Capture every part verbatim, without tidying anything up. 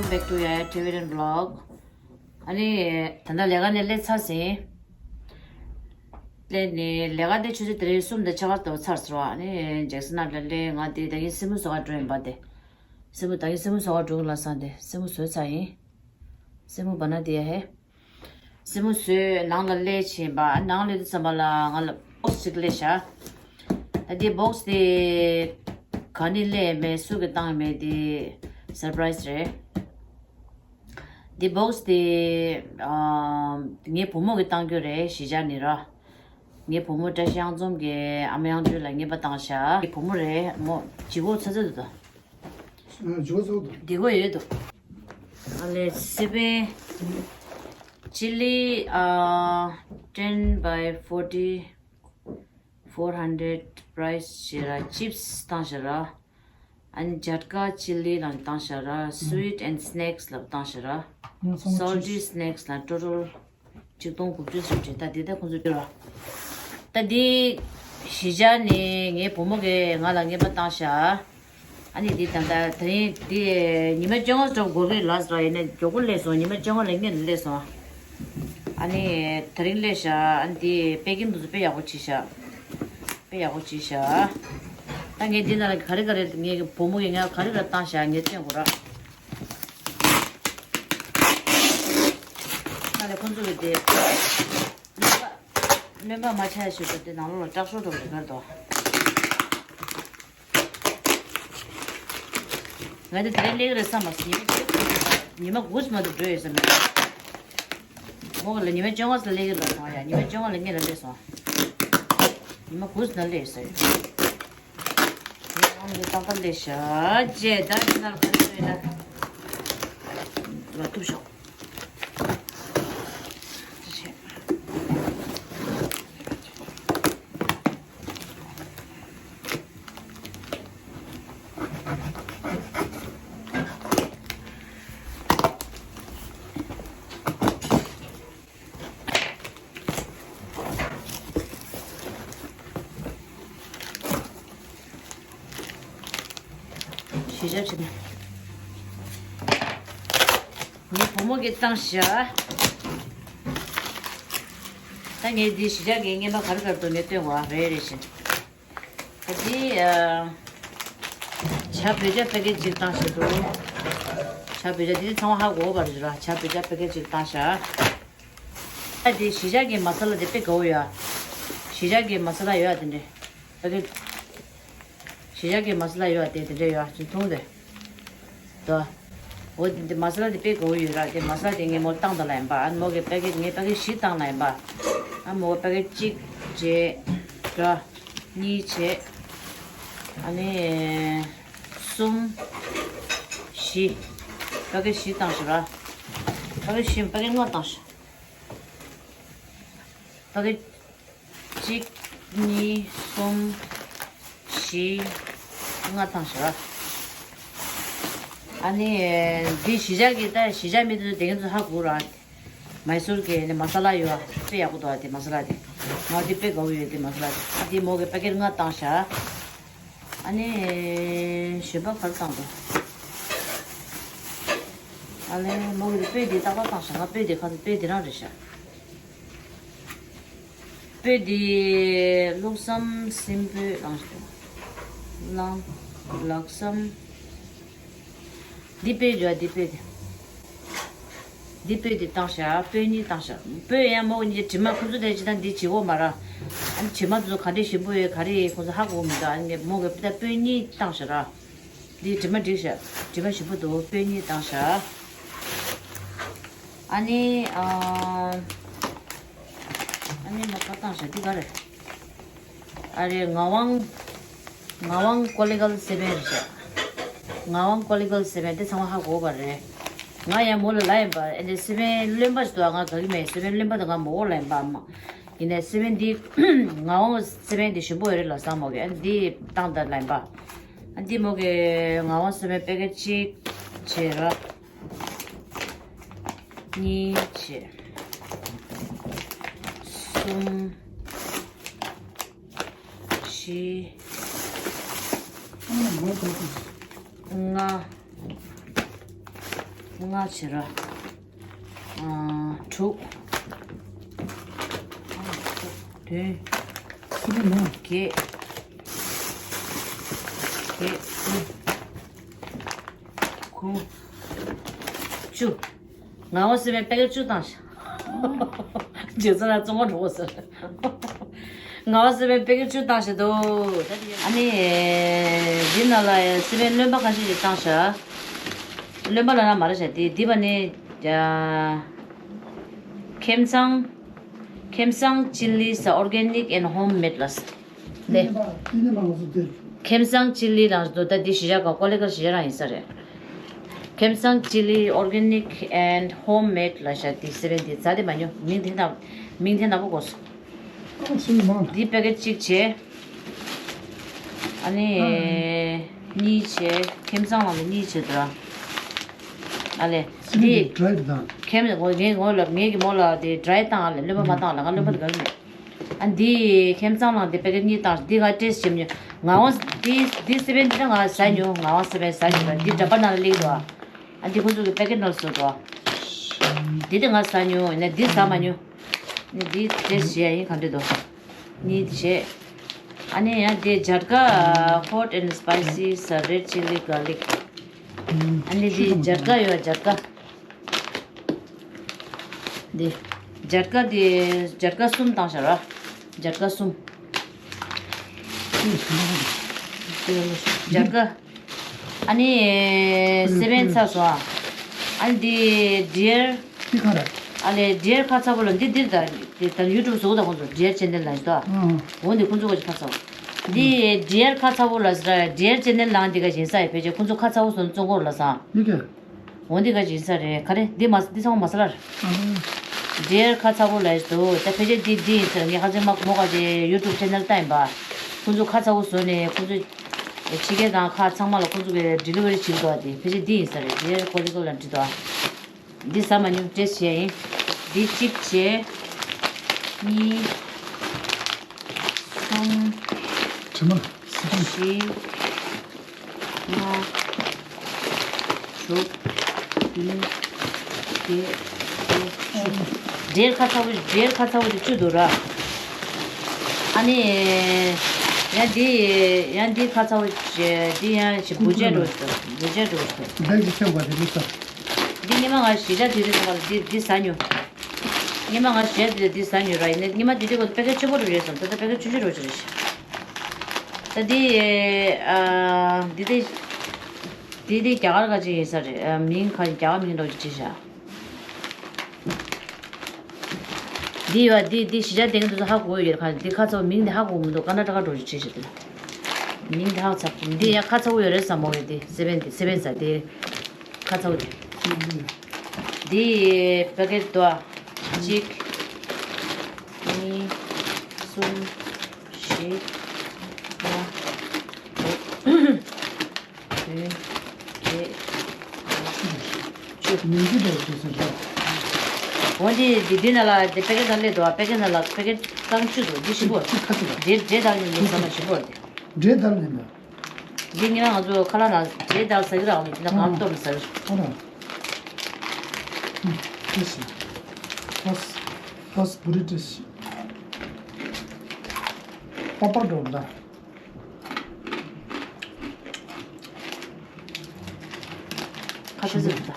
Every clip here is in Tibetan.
Back to Yaya Tibetan vlog. ཨ་ནི་ད་ལྟ་ལས་ཀ་ནས་སླེབས་ཚར་ཟིན། སླེབས་ནས་ལས་ཀ་དེ་ཆུ་ཚོད་དེ་རིང་གསུམ་དང་ཕྱེད་ཀ་ལྟ་བུ་ཚར་སོང་། ཨ་ནི་ཇེག་སན་ལ་སླེབས། ང་དེ་ད་གིན་སེན་མོ་བཟོ་ག་འགྲོ་ཡིན་པ། དེ་སེན་མོ་ད་གིན་སེན་མོ་བཟོ་ག་འགྲོ་གི་ལ་སང་དེ་སེན་མོ་བཟོས་ཚར་ཡིན། སེན་མོ་བ་ན་དེ་ཡ་ཧེ། སེན་མོ་བཟོས་ནང་ལ་སླེབས་ཕྱིན་པ། ནང་སླེབས་དུས་ཙམ་པ་ལ་ང་ལ་བོག་སི་ཅིག་སླེབས་ཤག་ད་དེ་བོག་སི་དེ་ག་ནས་སླེབས་མེད་སུ་གིས་བཏང་མེད་དེ་སར་པ་རའི་སི་རེད། དེ་བོག་སི་དེ་ཨ་ངའི་བུ་མོ་གིས་བཏང་རྒྱུ་རེད། གཞིས་ཆགས་ནས་ར། ངའི་བུ་མོ་བཀྲ་ཤིས་གཡང་འཛོམས་ཀྱིས་ཨ་མ་གཡང་སྒྲོལ་ལ་རྔན་པ་བཏང་ཤག་ངའི་བུ་མོ་རེད་མོ། ལྗིད་ཁོག་ཚ་ཚ་འདུག་ད། ཨ་ཇོ་ཚོགས་འདུག་འདི་གོ་ཡོད་འདུག་ཨ་ལས་སི་པན་ཅི་ལི་ཨ་ten by forty, four hundred price ཞེས་ར། ཅིབ་སི་བཏང་ཤག་ར། ཨ་ནི་ཇ་ཀ་ཅི་ལི་ལ་བཏང་ཤག་ར། Sweet and Snacks ལ་བཏང་ཤག་ར། Salty Snacks ལ་ཊོ་ཊལ་ཆིག་སྟོང་དགུ་བཅུ་ཙམ་བྱས། ད་འདི་ད་ཁོང་ཚོ་སྤྲད་ར། ད་འདི་གཞིས་ཆགས་ནས་ངའི་བུ་མོ་གིས་ང་ལ་རྔན་པ་བཏང་ཤག་ཨ་ནི་འདི་ད་ལྟ་དེ་རིང་འདི་ཉི་མ་བཅོ་ལྔ་ཙམ་འགོར་གི་ལགས་ར། ཡིན་ན་མགྱོགས་པོ་སླེབས་སོང་། ཉི་མ་བཅོ་ལྔ་ལ་སྔོན་ལ་སླེབས་སོང་། ཨ་ནི་དེ་རིང་སླེབས་ཤག་ཨ་ནི་འདི་པེ་ཀིང་དེ་ཚོ་དཔེ་ཡག་པོ་བྱས་ཤག་དཔེ་ཡག་པོ་བྱས་ཤག་ད་ངས་འདི་ནང་ལ་ག་རེ་ག་རེ་ངའི་བུ་མོ་གིས་ང་ག་རེ་ག་རེ་བཏང་ཤག་ངས་སྟོན་དགོས་ར། ད་ལས་ཁོང་ཚོ་གི་དེ་རློན་པ་རློན་པ་མ་ཆགས་ཤིག་ཏུ་དེ་ནང་ལོགས་ལ་སྐྲག་ཤོར་འགྲོ་གི་རེད་དོ། ང་དེ་དེ་རིང་སླེབས་ཀྱི་རེད་བསམ་པ། ཉི་མ་གཅིག་ཉི་མ་དགུ་ཙམ་མ་གཏོགས་འགྲོ་ཡོད་ས་མེད། མོ་ག་ལ་ཉི་མ་བཅོ་ལྔ་ཙམ་སླེབས་ཀྱི་རེད་སོང་ཡ། ཉི་མ་བཅོ་ལྔ་ལ་སྔོན་ལ་སླེབས་སོང་། ཉི་མ་དགུ་ཙམ་ན་སླེབས་ས་ཡོད། ངས་ཨང་དེ་ཏག་ཏག་སླེབས་ཤག་ཅེས་ད་ཅི་ན་ལ་ག་རེ་ཡོད་ན་ལ་ཐུབ་ཤོག་གཞིས་ཆགས་ཕྱིན་ནས་ངའི་བུ་མོ་གིས་བཏང་ཤག་ད་ངས་འདི་གཞིས་ཆགས་ཀྱི་རྔན་པ་ག་རེ་ག་རེ་འདུག་ངས་སྟོན་དགོས་རེ་རེ་བཞིན། ད་འདི་ཨ་ཇ་བོད་ཇ་པེ་ཀེ་ཊི་གཅིག་བཏང་ཤག་འདུག་ཇ་བོད་ཇ་འདི་ཚང་མ་ཧ་གོ་བ་རེད་ར། ཇ་བོད་ཇ་པེ་ཀེ་ཊི་གཅིག་བཏང་ཤག་ད་འདི་གཞིས་ཆགས་ཀྱི་མ་ས་ལ་དེ་དཔེ་དགའ་བོ་ཡོད། གཞིས་ཆགས་ཀྱི་མ་ས་ལ་ཡོད་དེ་འདྲས། ད་གི་གཞིས་ཆགས་ཀྱི་མ་ས་ལ་ཡོད་དེ་དེ་འདྲས་ཡོད་ཅིག་འཐུང་དེ། དོ། འོ་དེ་མ་ས་ལ་དེ་དཔེ་དགའ་བོ་ཡོད་ར། དེ་མ་ས་ལ་དེ་ངས་མོ་བཏང་དང་ལ་ཡིན་པ། ཨ་མོ་གི་པེ་ཀེ་ཊི་ངས་པེ་ཀེ་ཊི་བཞི་བཏང་ལ་ཡིན་པ། ཨ་མོ་པེ་ཀེ་ཊི་གཅིག་བྱས། དྲ། གཉིས་བྱས། ཨ་ནི། གསུམ། བཞི། པེ་ཀེ་ཊི་བཞི་བཏང་ཤག་ར། པེ་ཀེ་ཊི་བཞི་པེ་ཀེ་ཊི་ལྔ་བཏང་ཤག་པེ་ཀེ་ཊི་གཅིག་གཉིས། གསུམ། བཞི། ལྔ་བཏང་ཤག་ར། ཨ་ནི། འདི་གཞིས་ཆགས་ཀྱི་ད་གཞིས་ཆགས་མི་དེ་ཚོ་དེ་ཚོ་ཧ་གོ་ར། མའི་སུར་གྱི་ནི་མ་ས་ལ་ཡོད་ཨ། དཔེ་ཡག་པོ་འདུག་ཨ། དེ་མ་ས་ལ་དེ། ང་དེ་དཔེ་དགའ་བོ་ཡོད་དེ་མ་ས་ལ་དེ། ཨ་དེ་མོ་གི་པེ་ཀེ་ཊི་ལྔ་བཏང་ཤག་ཨ་ནི། གཞན་པ་ག་རེ་བཏང་འདུག་ཨ་ལེ་མོ་གི་སྤོས་དེ་ཏག་ཏག་བཏང་ཤག་ང་སྤོས་དེ་ཁ་སང་སྤོས་དེ་རང་རེད་ཤག་སྤོས་དེ་ལུག་སམ་སྲིན་པོའི་ལངས་ཤག་ལངས། ལག་སམ། འདི་སྤོས་རེད་བ། འདི་སྤོས་དེ། འདི་སྤོས་དེ་བཏང་ཤག་སྤོས་གཉིས་བཏང་ཤག་སྤོས་ཡང་མོ་གཉིས་དྲི་མ་ཁོ་ཚོ་དེ་ཅི་ད་འདི་བྱེད་གོ་མ་ར། ཨ་ནི་དྲི་མ་དེ་ཚོ་ག་འདྲས་ཞིམ་པོ་ཡོད་ག་རེ་ཡོད་ཁོ་ཚོ་ཧ་གོ་མི་འདུག་ཨ་ནི་མོ་གི་ད་སྤོས་གཉིས་བཏང་ཤག་ར། འདི་དྲི་མ་འགྲིག་ཤག་དྲི་མ་ཞིམ་པོ་འདུག་སྤོས་གཉིས་བཏང་ཤག་ཨ་ནི་ཨ། ཨ་ནི་མོ་ག་བཏང་ཤག་འདི་ག་རེད། ཨ་རེ་ངག་དབང་། ངག་དབང་ཀོ་ལི་གལ་སེ་བན་རེད་ཤག་ངག་དབང་ཀོ་ལི་གལ་སེ་བན་དེ་ཚང་མ་ཧ་གོ་བ་རེད། ང་ཡང་མོ་ལ་ལབ་ཡིན་པ། ཨ་ནི་སེ་བན་རློན་པ་ཞིག་འདུག་ང་ག་གི་མེད། སེ་བན་རློན་པ་དེ་ང་མོ་བོ་ལབ་ཡིན་པ་ཨ་མ། ཡིན་ནའི་སེ་བན་འདི་ངག་དབང་སེ་བན་འདི་ཞིམ་པོ་ཡོད་རེད་ལ་བསམ་མོ་གི། ཨ་ནི་འདི་བཏང་དང་ལབ་ཡིན་པ། ཨ་འདི་མོ་གི་ངག་དབང་སེ་བན་པེ་ཀེ་ཊི་གཅིག་བྱས་ར། གཉིས་བྱས། གསུམ། བཞི། ལྔ། ལྔ་བྱེད་ར། ཨ། དྲུག་བདུན། སུ་རེད་ན། བརྒྱད། བརྒྱད། དགུ། བཅུ། ངག་དབང་བསམ་འཕེལ་པེ་ཀེཊ་བཅུ་བཏང་ཤག་རྗེས་ཚ་ལ་བཙོང་བ་འགྲོ་ཟེར། ངག་དབང་བསམ་འཕེལ་པེ་ཀེཊ་བཅུ་བཏང་ཤག་འདུག་ཨ་ནི། འདི་ནང་ལ་བསམ་འཕེལ་རློན་པ་ཁ་ཤས་ཤིག་བཏང་ཤག་རློན་པ་ལབ་ན་མ་རེད་ཤག་འདི་འདི་པ་ནི། ཨ། ཁེམ་སང་། ཁེམ་སང་ཅི་ལི་ས་organic and home made ལ། ལེ། ཁེམ་སང་ཅི་ལི་རང་འདུག་ད་འདི་གཞིས་ཆགས་ཀྱི་ཀོ་ལི་གྷལ་གཞིས་ཆགས་རང་ཡིན་ས་རེད། ཁེམ་སང་ཅི་ལི་organic and home made ལ་ཤག་འདི་བསམ་འཕེལ་འདི་རྩ་དེ་མ་ཉོ། མིང་དེ་ན། མིང་དེ་ན་པོ་གོ་སོང་། འདི་པེ་ཀེཊ་གཅིག་བྱས། ཨ་ནི། གཉིས་བྱས། ཁེམ་སང་ལ་ནི་གཉིས་བྱས་འདུག་ར། ཨ་ལེ། འདི། ཁེམ་ངོ་ངས་ངོ་ལ་ངས་ཀྱི་མོ་ལ་དེ་ཌ་རའི་བཏང་ཨ་ལེ། རློན་པ་མ་བཏང་ལ་ང་རློན་པ་དེ་ག་རེ་མེད། ཨ་འདི་ཁེམ་སང་ལ་འདི་པེ་ཀེཊ་གཉིས་བཏང་། འདི་ང་ཊེ་སི་ཊི་བྱེད་མྱོང་། ངག་དབང་འདི་འདི་བསམ་འཕེལ་འདི་ད་ང་ཟ་མྱོང་། ངག་དབང་བསམ་འཕེལ་ཟ་མྱོང་། འདི་འདྲ་པར་ནང་ལ་སླེབས་འདུག་ཨ་འདི་ཁོང་ཚོ་གི་པེ་ཀེཊ་ནང་བཟོ་འདུག་འདི་དེ་ང་ཟ་མྱོང་། ཡིན་ན་འདི་ཟ་མ་མྱོང་། ནི་འདི་ཊེ་སི་ཊི་བྱེད་ཡ་ཡིན། ག་འདྲ་འདུག་གཉིས་བྱས། ཨ་ནི་ཡང་འདི་སྦྱར་ཀ་hot and spicy red chili garlic ཨ་ནི་འདི་སྦྱར་ཀ་ཡོད། སྦྱར་ཀ་འདི། སྦྱར་ཀ་འདི། སྦྱར་ཀ་གསུམ་བཏང་ཤག་ར། སྦྱར་ཀ་གསུམ། སྦྱར་ཀ་ཨ་ནི་བསམ་འཕེལ་ཚར་སོང་ཨ། ཨ་ནི་འདི་ཌི་ཡར། འདི་ག་རེད། ཨ་ལེ། ཌི་ཡར་ཁ་ཚ་པོ་ལ་འདི་འདིར་ད། འདི་ད་ཡུ་ཊུབ་བཟོ་ད་ཁོང་ཚོ་ཌི་ཡར་ཅེ་ནལ་ལ་ཡིན་ད། འོ་འདི་ཁོང་ཚོ་ག་ཅིག་ཁ་ཚ་པོ། འདི་ཌི་ཡར་ཁ་ཚ་པོ་ལ་ཟེར། ཌི་ཡར་ཅེ་ནལ་ནང་འདི་ག་ཡིན་ས་ཡ། ཕལ་ཆེར་ཁོང་ཚོ་ཁ་ཚ་པོ་བཟོ་ན་བཙོང་གོ་ར་ལ་ས། འདི་ག་འོ་འདི་ག་ཅིག་ཡིན་ས་རེད། ག་རེ་འདི་མ་འདི་ཚང་མ་མ་ས་ལར། ཌི་ཡར་ཁ་ཚ་པོ་ལ་ཡིན་ད། ད་ཕལ་ཆེར་འདི་འདི་ཡིན་ས་རེད། ངས་ཁ་ཚ་མ་མོ་ག་ཅིག་ཡུ་ཊུབ་ཅེ་ནལ་ལྟ་ཡིན་པ། ཁོང་ཚོ་ཁ་ཚ་པོ་བཟོ་ནས་ཁོང་ཚོ་ཕྱི་རྒྱལ་དང་ཁ་ཚང་མ་ལ་ཁོང་ཚོ་གི་ཌི་ལི་ཝ་རི་བྱེད་འདུག་ཨ། དེ་ཕལ་ཆེར་འདི་ཡིན་ས་རེད། ཌི་ཡར་ཀོ་ལི་གྷལ་ལ་འདི་འདུག་ཨ། འདི་ཟ་མ་མྱོང་། ཊེ་སི་ཊི་བྱས་ཡིན། འདི་གཅིག་བྱས། གཉིས། གསུམ། དྲི་མ་ལ་སི་ཏང་། བཞི། ལྔ། དྲུག་བདུན། བརྒྱད། དགུ། བཅུ། ཌི་ཡར་ཁ་ཚ་པོ། ཌི་ཡར་ཁ་ཚ་པོ་དེ་བཅུ་འདུག་ར། ཨ་ནི། ཡང་འདི། ཡང་འདི་ཁ་ཚ་པོ་བྱས། འདི་ཡང་ཞིག་བུ་ཆེན་འགྲོ་ཞིག་བུ་ཆེན་འགྲོ་ཞིག་འདི་གི་ཁྱོད་པ་དེ་མི་ས། འདི་ཉི་མ་ང་གཞིས་ཆགས་དུས་རིང་ཐོག་ལ་འདི་འདི་ཟ་མྱོང་། ཉི་མ་ང་གཞིས་ཆགས་དུས་འདི་ཟ་མྱོང་ར། ཡིན་ནའི་ཉི་མ་འདི་འདི་གོ་པེ་ཀེཊ་ཆེན་པོ་རུ་རེད་སོང་། ད་ལྟ་པེ་ཀེཊ་ཆུང་ཆུང་རུ་ཆུ་རེད་ཤག་ད་འདི། ཨ། འདི་འདི། འདི་འདི་རྒྱ་གར་ག་ཅིག་ཡིན་ས་རེད། ཨ། མིང་ག་རྒྱ་གར་མིང་འདྲ་ཅིག་བྲིས་ཤག་འདི་ཡོད། འདི་འདི་གཞིས་ཆགས་དེ་ག་འདུག་ཧ་གོ་ཡོད་རེད། ཁ་འདི་ཁ་ཚ་པོ་མིང་འདི་ཧ་གོ་མི་འདུག་ཀར་ན་ཊ་ཀ་འགྲོ་ཅིག་བྲིས་ཤག་འདི་ལ་མིང་འདི་ཧ་ཚ་པོ། འདི་ཡང་ཁ་ཚ་པོ་ཡོད་རེད་བསམ་མོ་རེད། འདི་བསམ་འཕེལ་འདི་བསམ་འཕེལ་ཟ་འདི། ཁ་ཚ་པོ་དེ། འདི་པེ་ཀེཊ་དོ། གཅིག་གཉིས། གསུམ། བཞི། ལྔ། དྲུག་བདུན། བརྒྱད། དགུ། བཅུ། འོ་འདི་འདི་འདི་ནང་ལ་འདི་པེ་ཀེཊ་ནང་སླེབས་འདུག་པེ་ཀེཊ་ནང་ལ་པེ་ཀེཊ་རྐང་བཅུ་འདུག་འདི་ཞིམ་པོ། འདི་འབྲས་དང་ནི་མི་ཟ་མ་ཞིམ་པོ་རེད། འབྲས་དང་ནི་མི། འདི་ཉིན་ང་ཚོ་ཁ་ལག་ནང་འབྲས་དང་ཟ་གི་རག་མི་འདི་ན་ང་གཏོར་ནས་ཟ་གི་རེད། ཨ་ར། ཨུམ། ཏེ་ཤི། ཨས། ཨས་བུ་རི་ཏེ་ཤི། པ་པ་འགྲོ་འདའ། ཁ་ཚ་ཟེར་ད།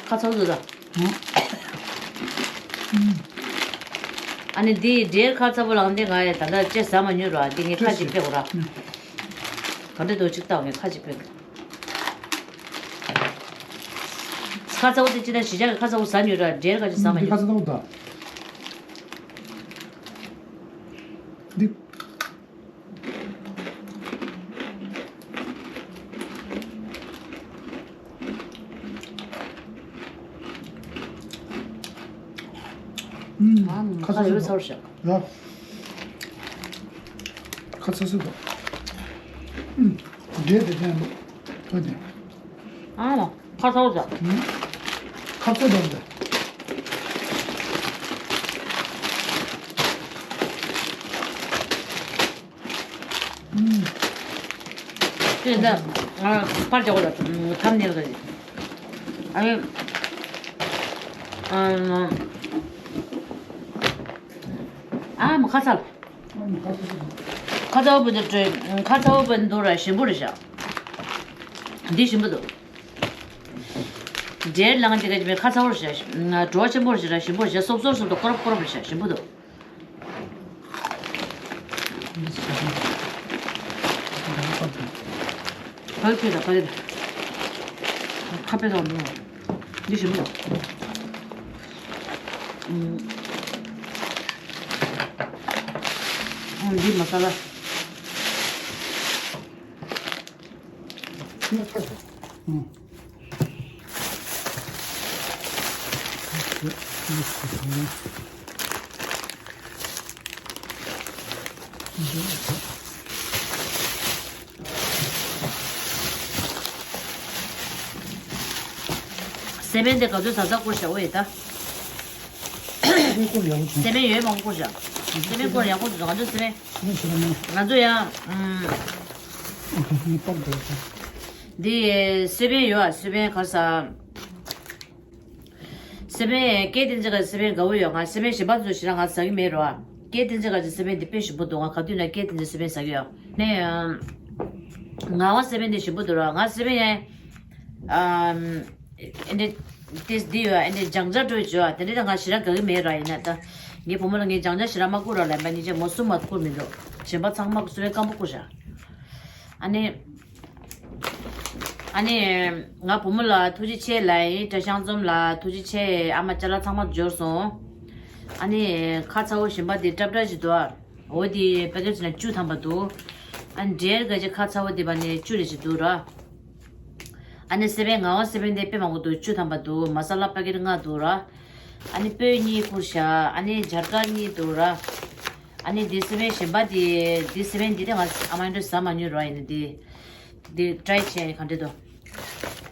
ཁ་ཚ་བོ་ཟེར་ད། ཨ་ནི་འདི་འབྲས་ཁ་ཚ་བོ་ལངས་ཏེ་ང་ཡ་ད་ལྟ་ཅི་ཟ་མ་མྱོང་ར། འདི་ངས་ཁ་ཅིག་ཕེ་གོ་ར། ག་འདྲ་འདུག་ཅིག་ལྟ་ངས་ཁ་ཅིག་ཕེ་གོ། ཁ་ཚ་བོ་དེ་ཅི་ད་གཞིས་ཆགས་ཀྱི་ཁ་ཚ་བོ་ཟ་མྱོང་ར། འབྲས་ཁ་ཅིག་ཟ་མ་འདི་ཁ་མྱོང་། ཚ་བོ་ད། འདི། ཨུམ། ཨ་ཁ་ཚ་ཡོད་ཚོར་ཤག་ཡ། ཁ་ཚ་སི་དང་། ཨུམ། འབྲས་དེ་ལྡན་འདུག་ཐོས་ཏེ། ཨ་མ། ཁ་ཚ་བོ་ཟ། ཨུམ། ཁ་ཚ་དང་འདྲ། ཨུམ། དེ་འདྲ། ཨ། ཕར་རྒྱག་གོ་ལ། ཐམ་ནེལ་གི། ཨ་ནི། ཨ། ཨ་མ་ཁ་ཚ། ཁ་ཚ་བོ་བུ་འདི་བྲོས། ཁ་ཚ་བོ་བུ་འདི་འདུག་ར་ཞིམ་པོ་རེད་ཤག་འདི་ཞིམ་པོ་འདུག་འབྲས་ལངས་འདི་ག་ཅི་མེད། ཁ་ཚ་བོ་རེད་ཤག་བྲོ་བ་ཆེན་པོ་རེད་ཤག་ཞིམ་པོ་རེད་ཤག་སོབ་སོབ་སོབ་འདུག་ཀོ་རོབ་ཀོ་རོབ་རེད་ཤག་ཞིམ་པོ་འདུག་ཕ་གི་ཕུད་དང་ཕ་གི་དང་། ཁ་པེ་དང་འདི་ཞིམ་པོ། ཨུམ། ཨུམ། འདི་མ་ས་ལ། ཨུམ། སེ་བན་དེ་ག་ཚོད་ཟ་ཟ་བསྐུར་བཞག་འོ་ཡེ་ད། སེ་བན་ཡོད་མང་པོ་བསྐུར་བཞག་སེ་བན་བསྐུར་ཡག་པོ་འདུག་ང་ཚོ་སེ་བན། ང་ཚོ་ཡང་། འདི་སེ་བན་ཡོད་ཨ། སེ་བན་ག་ས། སེ་བན་སྐད་དེ་ཚོ་ག་སེ་བན་དགའ་བོ་ཡོད། ང་སེ་བན་གཞན་པ་ཚོ་ཞེ་དྲག་ང་ཟ་གི་མེད་རོ། སྐད་དེ་ཚོ་ག་ཅིག་སེ་བན་འདི་དཔེ་ཞིམ་པོ་འདུག་ང་ག་དུས་ན་སྐད་དེ་ཚོ་སེ་བན་ཟ་གི་ཡོད། ནས་ངག་དབང་སེ་བན་འདི་ཞིམ་པོ་འདུག་རོ། ང་སེ་བན་ཡང་ཨ་འདི་ཏེས་འདི་ཡོད། ཨ་འདི་སྦྱང་བྱ་འགྲོ་བྱོས། དེ་འདྲ་ད་ང་ཞེ་དྲག་དགའ་གི་མེད་རོ། ཡིན་ན་ད་ངའི་བུ་མོ་ལ་ངས་སྦྱང་བྱ་ཞེ་དྲག་མ་བསྐུར་རོ་ལབ་པ། ཉིན་ཅིག་མོ་སུ་མ་བསྐུར་མི་འདུག་གཞན་པ་ཚང་མ་སེ་བན་སྐམ་པོ་བསྐུར་བཞག་ཨ་ནི། ཨ་ནི། ང་བུ་མོ་ལ་ཐུགས་རྗེ་ཆེ་ལབ་ཡིན། བཀྲ་ཤིས་འཛོམས་ལ་ཐུགས་རྗེ་ཆེ། ཨ་མ་ཅ་ལག་ཚང་མ་འབྱོར་སོང་། ཨ་ནི། ཁ་ཚ་བོ་གཞན་པ་དེ་སྲབ་སྲབ་ཞིག་འདུག་འོ་དེ་པེ་ཀེ་ཇི་ནང་བཅུ་ཐམ་པ་འདུག་ཨ་ནི་འབྲས་ག་ཅིག་ཁ་ཚ་བོ་དེ་པ་ནས་བཅུ་རེ་ཞིག་འདུག་ར། ཨ་ནི་སེ་བན་ངག་དབང་སེ་བན་དེ་དཔེ་མང་པོ་འདུག་བཅུ་ཐམ་པ་འདུག་མ་ས་ལ་པ་ཀེ་ཊི་ལྔ་འདུག་ར། ཨ་ནི་སྤོས་གཉིས་བསྐུར་བཞག་ཨ་ནི་སྦྱར་དཀར་གཉིས་འདུག་ར། ཨ་ནི་འདི་སེ་བན་གཞན་པ་དེ། འདི་སེ་བན་འདི་དེ་ང་ཨ་མ་འདྲ་ཟ་མ་མྱོང་ར། ཡིན་ན་འདི། འདི་ཊི་རའི་བྱས་ག་འདྲ་འདུག་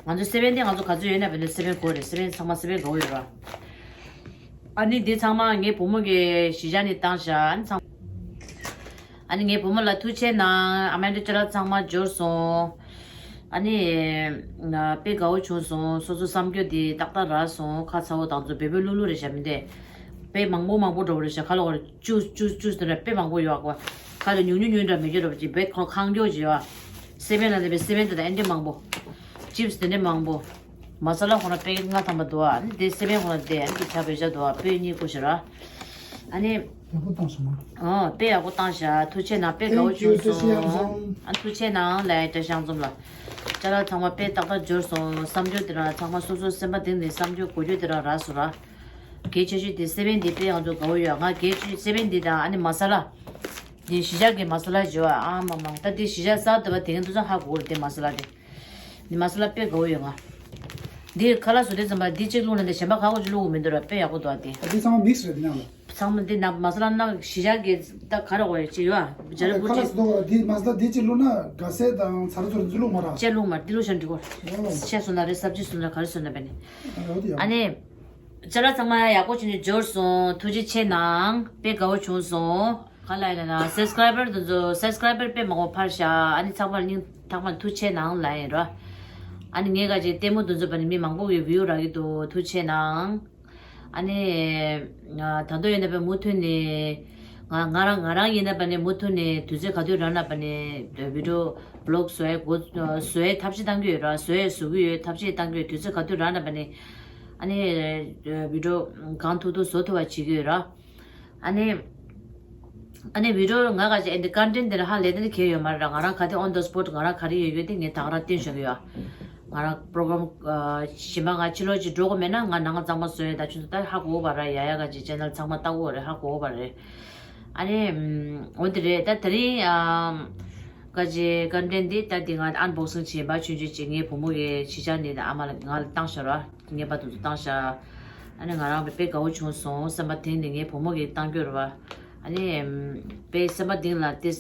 ང་ཚོ་སེ་བན་དེ་ང་ཚོ་ག་ཚོད་ཡོད་ན་བས་ན་སེ་བན་དགོས་རེད། སེ་བན་ཚང་མ་སེ་བན་དགའ་བོ་ཡོད་ར། ཨ་ནི་འདི་ཚང་མ་ངའི་བུ་མོ་གི་གཞིས་ཆགས་ནས་བཏང་བཞག་ཨ་ནི་ཚང་། ཨ་ནི་ངའི་བུ་མོ་ལ་ཐུགས་རྗེ་གནང་། ཨ་མ་འདྲ་ཅ་ལག་ཚང་མ་འབྱོར་སོང་། ཨ་ནི། དཔེ་དགའ་བོ་བྱུང་སོང་། སོ་སོ་བསམ་རྒྱུ་དེ་ཏག་ཏག་རག་སོང་། ཁ་ཚ་བོ་དང་ཚོ་བེ་བེ་ལུ་ལུ་རེད་བཞག་མི་འདུག་དཔེ་མང་པོ་མང་པོ་འགྲོ་བ་རེད་བཞག་ཁ་ལོ་བ་རེད། བཅུ་བཅུ་བཅུ་ཟེར་ན་དཔེ་མང་པོ་ཡོད་ཨ་ཁོ། ཁ་ལ་ཉུང་ཉུང་ཉུང་འདྲ་མི་འགྱུར་ར་བ་ཅིག་བེ་ཁོ་ཁང་སྐྱོ་ཅིག་ཡོད་ཨ། སེ་བན་ལ་ནི་བེ་སེ་བན་དེ་དང་ཨེ་འདྲ་མང་པོ། ཅིབས་དེ་འདྲ་མང་པོ། མ་ས་ལ་ཁོ་ན་པེ་ཀེ་ཊི་ལྔ་ཐམ་པ་འདུག་ཨ། ཨ་ནི་དེ་སེ་བན་ཁོ་ན་དེ་ཨ་ནི་དེ་ཆ་བེ་ཆ་འདུག་ཨ། སྤོས་གཉིས་བསྐུར་ཞིག་ར། ཨ་ནི། ཡག་པོ་བཏང་སོང་ང་། ཨོ་དཔེ་ཡག་པོ་བཏང་ཤག་ཐུགས་རྗེ་གནང་། དཔེ་དགའ་བོ་Thank you བྱུང་བཀྲ་ཤིས་སོང་། འཛོམས། ཨ་ཐུགས་རྗེ་གནང་ལབ་ཡ་བཀྲ་ཤིས་འཛོམས་ལ། ཅ་ལག་ཚང་མ་དཔེ་ཏག་ཏག་འབྱོར་སོང་། བསམ་རྒྱུ་དེ་རང་ཚང་མ་སོ་སོ་སེམས་པ་གཏིང་ནས་བསམ་རྒྱུ་གོ་རྒྱུ་དེ་རང་རག་སོང་ར། གལ་ཆེ་ཤོས་དེ་སེ་བན་འདི་དཔེ་ང་ཚོ་དགའ་བོ་ཡོད། ང་གལ་ཆེ་ཤོས་སེ་བན་འདི་དང་ཨ་ནི་མ་ས་ལ། འདི་གཞིས་ཆགས་ཀྱི་མ་ས་ལ་བྱོས་ཨ་མ་མ། ད་འདི་གཞིས་ཆགས་གསར་དུ་བ་དེ་ང་ཚོ་ཚང་ཧ་གོ་རེད་དེ་མ་ས་ལ་དེ། འདི་མ་ས་ལ་དཔེ་དགའ་བོ་ཡོད་ང་། འདི་ཁ་ལག་བཟོ་དུས་ཙམ་པ་འདི་གཅིག་བླུགས་ན་འདི་གཞན་པ་ཁ་ཁོ་ཅིག་བླུགས་དགོས་མི་འདུག་ར། དཔེ་ཡག་པོ་འདུག་ཨ་དེ། འདི་ཚང་མ་མིག་སི་རེད་འདི་ནང་ལ། ཚང་མ་འདི་ནང་མ་ས་ལ་ནང་གཞིས་ཆགས་ཀྱི་ད་ག་རེ་དགོས་རེད་ཅིག་ཡོད་ཨ། ཇ་རི་ཁ་ལག་བུ་ཅིག་བཟོ་དགོས་ར། འདི་མ་ས་ལ་འདི་གཅིག་བླུགས་ན་ག་སེ་དང་ཚ་རུ་ཚོ་རུ་འདི་བླུགས་མ་ར། ཅེ་བླུགས་མ་ར། འདི་བླུགས་ཤ་འགྲིག་གོ། ཨོ། ཤ་བཟོ་ན་རེད། སབ་ཇི་བཟོ་ན་ག་རེ་བཟོ་ན་བས་ནི། ཨ་འདི་ཡ། ཨ་ནི། ཅ་ལག་ཚང་མ་ཡག་པོ་བྱུང་ནས་འབྱོར་སོང་། ཐུགས་རྗེ་ཆེ་གནང་། དཔེ་དགའ་བོ་བྱུང་སོང་། ག་ལ་ཡིན་ན་སབ་སི་ཀ་རའི་བར་དེ་ཚོ་སབ་སི་ཀ་རའི་བར་དཔེ་མང་པོ་འཕར་ཤག་ཨ་ནི་ཚང་མར་སྙིང་ཐག་པ་ནས་ཐུགས་རྗེ་གནང་ལབ་ཡིན་ར། ཨ་ནི་ངས་ག་ཅིག་ལྟད་མོ་དེ་ཚོ་བ་ནི་མི་མང་པོ་གིས་བིའུ་རག་གི་འདུག་ཐུགས་རྗེ་གནང་། ཨ་ནི། ང་ད་དུང་ཡིན་ན་བ་མུ་མཐུད་ནས། ང་ང་རང་ང་རང་ཡིན་ན་བ་ནི་མུ་མཐུད་ནས་དུས་ཚོད་ག་དུས་རག་ན་བ་ནི་བི་ཌི་ཡོ་བི་ལོག་བཟོ་ཡ་འགོ་བཟོ་ཡའི་ཐབས་ཤེས་བཏང་གི་ཡོད་ར། བཟོ་ཡ་བཟོ་གི་ཡོད། ཐབས་ཤེས་བཏང་གི་ཡོད། དུས་ཚོད་ག་དུས་རག་ན་བ་ནི། ཨ་ནི། བི་ཌི་ཡོ་གང་ཐུབ་ཐུབ་བཟོ་ཐུབ་པ་བྱེད་ཀྱི་ཡོད་ར། ཨ་ནི། ཨ་ནི་བི་ཌི་ཡོ་ང་ག་ཅིག་ཨ་ནི་ཀོན་ཊེན་ཊི་དེ་ལ་ཧ་ལས་དེ་ནི་གལ་ཡོད་མ་རེད་ར། ང་རང་ག་དེ་on the spot ང་རང་ག་རེ་ཡོད་ཡོད་དེ་ངས་ད་ག་རང་བསྟན་ཞོག་གི་ཡོད། ང་རང་པོ་རོ་གྷ་རམ་གཞན་པ་ང་ཕྱི་ལོགས་ཅིག་འགྲོ་དགོས་མེད་ན་ང་ནང་གཙང་མ་བཟོས་ཡོད། ད་ཁྱོད་ཚོ་ད་ཧ་གོ་བ་ར། ཡ་ཡ་ག་ཅིག་ཅེ་ནལ་ཚང་མ་ལྟ་གོ་རེད། ཧ་གོ་བ་རེད། ཨ་ནི། འོ་དེ་རེད། ད་དེ་རིང་ཨམ། ག་ཅིག་ཀོན་ཊེན་ཊི་འདི་ད་འདི་ང་ཨན་བོག་སིང་བྱེད་པ་ཆུང་ཆུང་ཅིག་ངའི་བུ་མོ་གི་གཞིས་ཆགས་ནས་ཨ་མ་ལ་ང་ལ་བཏང་ཤག་ར། ངའི་པ་དེ་ཚོ་བཏང་ཤག་ཨ་ནི་ང་རང་དཔེ་དགའ་བོ་བྱུང་སོང་། སེམས་པ་གཏིང་ནས་ངའི་བུ་མོ་གིས་བཏང་རྒྱུ་རེད་བ། ཨ་ནི། དཔེ་སེམས་པ་གཏིང་ལ་དེ་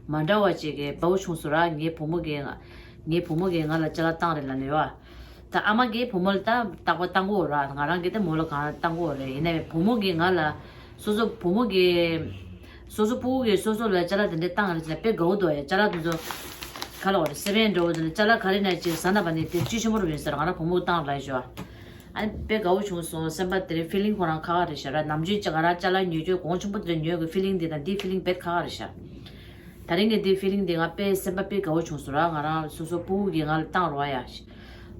མ་འདྲ་བ་ཅིག་གི་དགའ་བོ་བྱུང་སོང་ར། ངའི་བུ་མོ་གིས་ང་ངའི་བུ་མོ་གིས་ང་ལ་ཅ་ལག་བཏང་རེད་ལབ་ནས་ཡོད་བ། ད་ཨ་མ་གིས་བུ་མོ་ལ་ད་རྟག་པར་བཏང་གི་ཡོད་ར། ང་རང་གིས་ད་མོ་ལ་གང་བཏང་གི་ཡོད་རེད། ཡིན་ནའི་བུ་མོ་གིས་ང་ལ། སོ་སོ་བུ་མོ་གིས། སོ་སོ་སྤུ་གུ་གིས་སོ་སོ་ལ་ཅ་ལག་དེ་འདྲ་བཏང་རེད་ཟེར་ན་དཔེ་དགའ་བོ་འདུག་ཡ། ཅ་ལག་དེ་ཚོ། ག་ལ་བ་རེད། སེ་བན་འགྲོ་བ་དེ་ནི་ཅ་ལག་ག་རེ་ན་ཅིག་ཟ་ན་བ་ནི་དེ་བཅུད་ཆེན་པོ་རུ་ཡིན་ཟེར། ང་རང་བུ་མོ་བཏང་ལ་ཞོ། ཨ་ནི་དཔེ་དགའ་བོ་བྱུང་སོང་། སེམས་པ་དེ་རིང་ཕི་ལིང་ཁོ་རང་ཁ་ཁ་རེད་ཤག་ར། ནམ་རྒྱུན་ཅིག་ང་རང་ཅ་ལག་ཉོ་རྒྱུ་གོང་ཆེན་པོ་དེ་ཉོ་གི་ཕི་ལིང་དེ་དང་འདི་ཕི་ལིང་དཔེ་ཁ་ཁ་རེད་ཤག་ད་རིང་གི་འདི་ཕི་ལིང་དེ་ང་དཔེ་སེམས་པ་དཔེ་དགའ་བོ་བྱུང་སོང་ར། ང་རང་སོ་སོ་སྤུ་གུ་གི་ང་ལ་བཏང་རོགས་ཡ།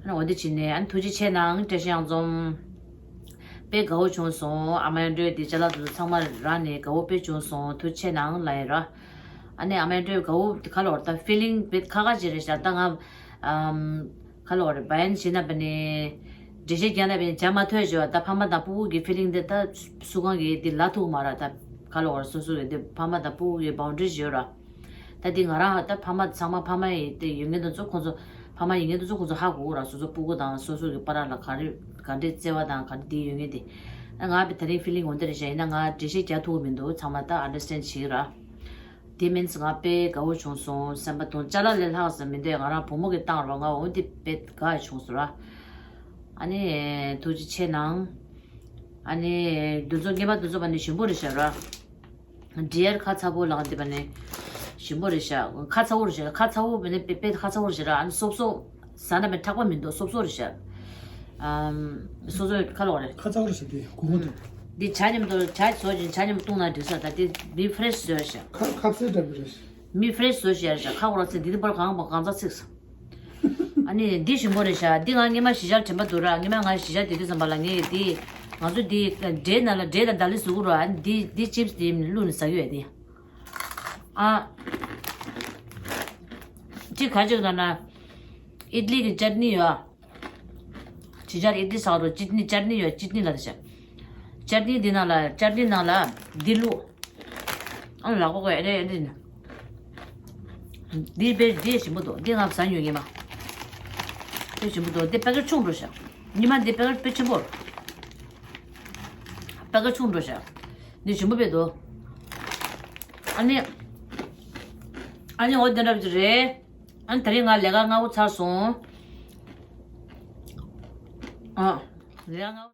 ཨ་ནི་འོ་འདི་བྱས་ནས་ཨ་ནི་ཐུགས་རྗེ་ཆེ་གནང་། བཀྲ་ཤིས་གཡང་འཛོམས། དཔེ་དགའ་བོ་བྱུང་སོང་། ཨ་མའི་འགྲོས་དེ་ཅ་ལག་དེ་ཚོ་ཚང་མ་རག་ནས་དགའ་བོ་དཔེ་བྱུང་སོང་། ཐུགས་རྗེ་ཆེ་གནང་ལབ་ཡིན་ར། ཨ་ནི་ཨ་མའི་འགྲོས་དགའ་བོ་དེ་ག་ལ་བ་རེད། ད་ཕི་ལིང་དཔེ་ཁ་ཁ་ཅིག་རེད་ཤག་ད་ང་ཨམ། ག་ལ་བ་རེད། བ་ཡན་བྱེད་ན་བ་ནི། འགྲེལ་བཤད་རྒྱག་ན་བ་ནི་བྱ་མ་ཐོས་བྱས་བ། ད་ཕ་མ་དང་སྤུ་གུ་གི་ཕི་ལིང་དེ་ད་སུ་གང་གི་དེ་ལ་ཐུག་མ་ར། ད་ག་ལ་བ་རེད། སོ་སོ་གི་དེ་ཕ་མ་དང་སྤུ་གུ་གི་བའུན་ཌ་རི་ཡོད་ར། ད་དེ་ང་རང་ད་ཕ་མ་ཚང་མ་ཕ་མ་ཡི་དེ་ཡོད་མཁན་དེ་ཚོ་ཁོང་ཚོ་ཕ་མ་ཡིན་མཁན་དེ་ཚོ་ཁོང་ཚོ་ཧ་གོ་གི་ར། སོ་སོ་སྤུ་གུ་དང་སོ་སོ་གི་བར་ལ་ག་རེ་ག་འདྲའི་བརྩེ་བ་དང་ག་འདྲ་དེ་ཡོད་མཁན་དེ། ང་བ་དེ་རིང་ཕི་ལིང་འོ་འདི་རེད་ཤག་ཡིན་ན་ང་འགྲེལ་བཤད་རྒྱག་ཐུབ་ཀྱི་མི་འདུག་ཚང་མ་ད་ཨན་ཌར་སི་ཊེན་ཌ་བྱེད་ཀྱི་ར། དེ་མིན་ང་དཔེ་དགའ་བོ་བྱུང་སོང་། སེམས་པ་དང་ཅ་ལག་ལས་ལྷག་ཙམ་མི་འདུག་ང་རང་བུ་མོ་གིས་བཏང་རོགས། ང་འོ་འདི་དཔེ་དགའ་བྱུང་སོང་ར། ཨ་ནི་ཐུགས་རྗེ་ཆེ་གནང་། ཨ་ནི་འདི་ཚོ་སྔོན་མ་འདི་ཚོ་བ་ནི་ཞིམ་པོ་རེད་ཤག་ར། ཌི་ཡར་ཁ་ཚ་པོ་ལགས་འདི་བ་ནི་ཞིམ་པོ་རེད་ཤག་ཁ་ཚ་པོ་རེད་ཤག་ཁ་ཚ་པོ་བ་ནི་དཔེ་དཔེ་ཁ་ཚ་པོ་རེད་ཤག་ར། ཨ་ནི་སོབ་སོབ་ཟ་ན་མི་ཁྲག་པ་མི་འདུག་སོབ་སོབ་རེད་ཤག་ཨམ། སོ་སོའི་ཁ་ལོག་རེད། ཁ་ཚ་པོ་རེད་ཤག་དེ་གོ་གོ་འདུག་འདི་ཇ་མཉམ་དུ་ཇ་བཟོ་བཞིན་ཇ་མཉམ་བཏུང་ན་འགྲིག་ས། ད་དེ་མི་ཕི་རེ་ཤི་བཟོས་ཤག་ཁ་ཁ་ཟས་འདྲ་མི་རེད། མི་ཕི་རེ་ཤི་བཟོས་ཤག་རེད་ཤག་ཁ་འོ་ར་ཚེ་འདི་དེ་པར་གང་པ་གང་ཚ་ཚིགས། ཨ་ནི་འདི་ཞིམ་པོ་རེད་ཤག་འདི་ང་སྔོན་མ་གཞིས་ཆགས་དྲན་པ་འདུག་ར། སྔོན་མ་ང་གཞིས་ཆགས་དེ་དུས་ཙམ་པ་ལ་ངས་འདི་ང་ཚོ་འདི་འབྲས་ནང་ལ་འབྲས་དང་ད་ལི་བཟོ་གི་ར། ཨ་ནི་འདི་འདི་ཅིབ་སི་འདི་བླུགས་ནས་ཟ་གི་ཡོད་དེ། ཨ། ཅི་ག་ཅིག་ལ་ན་ཨིད་ལི་གི་ཅར་ནི་ཡོད། ཇི་ལྟར་ཨིད་ལི་ཟ་རོ་ཅིཊ་ནི་ཅར་ནི་ཡོད། ཅིཊ་ནི་ལ་དེ་ཤ། ཅར་ནི་འདི་ནང་ལ་ཅར་ནི་ནང་ལ་འདི་བླུགས། ཨ་ལག་པ་གོ་ཨེ་རེ་ཨེ་རེ་ནི། འདི་དཔེ་འདི་ཞིམ་པོ་འདུག་འདི་ང་ཟ་མྱོང་ངེས་མ། དཔེ་ཞིམ་པོ་འདུག་འདི་པེ་ཀེ་ཊི་ཆུང་འགྲོ་ཤག་ཉི་མ་འདི་པེ་ཀེ་ཊི་དཔེ་ཆེན་པོ། པེ་ཀེ་ཊི་ཆུང་འགྲོ་ཤག་འདི་ཞིམ་པོ་དཔེ་འདུག་ཨ་ནི། ཨ་ནི་འོ་དེ་འདྲ་ཅིག་རེད། ཨ་ནི་དེ་རིང་ང་ལས་ཀ་སྔ་པོ་ཚར་སོང་། ཨ། ལས་ཀ་སྔ་པོ།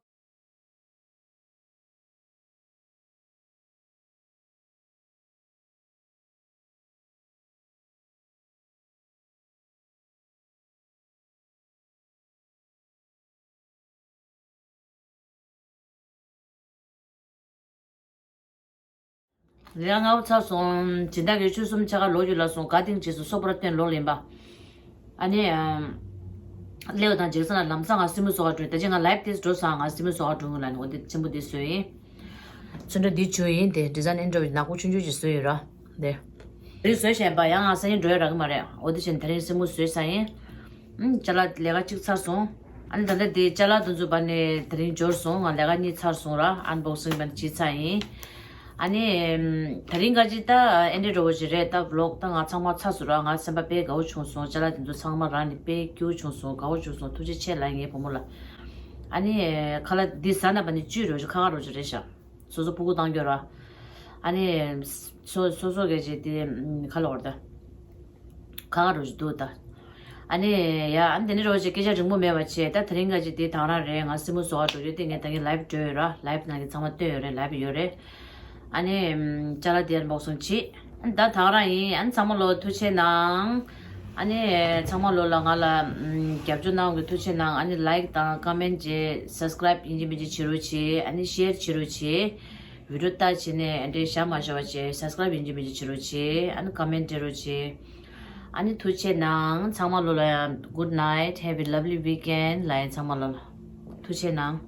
ལས་ཀ་སྔ་པོ་ཚར་སོང་། སྦྱིན་བདག་གིས་ཆུ་གསུམ་ཕྱེད་ཀ་ལོག་རྒྱུ་ལ་སོང་། ག་དེང་རྗེས་སུ་སོ་པོ་ར་སྟོན་ལོག་ལེན་པ། ཨ་ནི། ཨམ། སླེབས་དང་རྗེས་སུ་ན་ལམ་སང་ང་སེན་མོ་བཟོ་ག་འགྲོ། ད་ཅི་ང་ལའེབ་དེ་འགྲོ་སང་ང་སེན་མོ་བཟོ་ག་འགྲོ་གི་ལ་ནི་འོ་དེ་ཆེན་པོ་དེ་བཟོས་ཡིན། ཚོན་ཁྲ་འདི་བྱུགས་ཡིན་དེ་ཌི་ཛའིན་ཨིན་འགྲོ་བའི་ནག་པོ་ཆུང་ཆུང་ཞིག་བཟོས་ཡོད་ར། དེ། དེ་བཟོས་བྱས་པ་ཡང་ང་སང་ཉིན་འགྲོ་ཡ་རག་གི་མ་རེད། འོ་དེ་བཞིན་དེ་རིང་སེན་མོ་བཟོས་ཚར་ཡིན། ཨུམ། ཅ་ལག་ལས་ཀ་གཅིག་ཚར་སོང་། ཨ་ནི་ད་ལྟ་དེ་ཅ་ལག་དེ་ཚོ་བ་ནི་དེ་རིང་འབྱོར་སོང་། ང་ལས་ཀ་གཉིས་ཚར་སོང་ར། ཨན་བོག་སིང་བ་ནི་བྱས་ཚར་ཡིན། ཨ་ནི། ཨུམ། དེ་རིང་ག་ཅི་ད་ཨེ་འདྲ་འགྲོ་བ་ཞིག་རེད། ད་བི་ལོག་ད་ང་ཚང་མ་ཚར་སོང་ར། ང་སེམས་པ་དཔེ་དགའ་བོ་བྱུང་སོང་། ཅ་ལག་དེ་ཚོ་ཚང་མ་རག་ནས་དཔེ་སྐྱིད་པོ་བྱུང་སོང་། དགའ་བོ་བྱུང་སོང་། ཐུགས་རྗེ་ཆེ་ལབ་ངའི་བུ་མོ་ལ། ཨ་ནི། ཁ་ལག་འདི་ཟ་ན་བ་ནི་བཅུད་འགྲོ་ཞིག་ཁ་ཁ་འགྲོ་ཞིག་རེད་ཤག་སོ་སོ་སྤུ་གུ་བཏང་རྒྱུ་ར། ཨ་ནི། སོ་སོ་སོ་གས་ཅིག་དེ་ཁ་ལོ་བར་ད། ཁ་ཁ་རུ་ཞིག་འདུག་ད། ཨ་ནི་ཡ་ཨ་ནི་དེ་ནི་རོ་ཞིག་སྐད་ཆ་རིང་པོ་མེད་པ་བྱས། ད་དེ་རིང་ག་ཅིག་དེ་དང་རང་རེད། ང་སེན་མོ་བཟོ་བར་འགྲོ་རྒྱུ་དེ་ངས་ད་ངས་ལའེབ་འགྲོ་ཡོད་ར། ལའེབ་ནང་གི་ཚང་མ་སྟོན་ཡོད་རེད། ལའེབ་ཡོད་རེད། ཨ་ནི་ཅ་ལག་དེ་ཡར་འབོག་སོང་བྱེད། ཨ་ནི་ད་དང་རང་ཡིན། ཨ་ནི་ཚང་མ་ལོ་ཐུགས་རྗེ་གནང་། ཨ་ནི་ཚང་མ་ལོ་ལ་ང་ལ་རྒྱབ་སྐྱོར་གནང་གི་ཐུགས་རྗེ་གནང་། ཨ་ནི་ལའེག་དང་ཀ་མེན་བྱེད། སབ་སི་ཀ་རའིབ་ཡིན་གཅིག་མིན་གཅིག་བྱེད་རོགས་བྱེད། ཨ་ནི་ཤེར་བྱེད་རོགས་བྱེད། བི་ཌིའོ་ལྟ་བྱས་ནས་ཨ་འདྲའི་ཞག་མ་ཞོག་པ་བྱས། སབ་སི་ཀ་རའིབ་ཡིན་གཅིག་མིན་གཅིག་བྱེད་རོགས་བྱེད། ཨ་ནི་ཀ་མེན་སྤྲད་རོགས་བྱེད། ཨ་ནི་ཐུགས་རྗེ་གནང་། ཚང་མ་ལོ་ལ་ཡང་good night, have a lovely weekend ལ་ཡང་ཚང་མ་ལོ་ལ་ཐུགས་རྗེ་གནང་།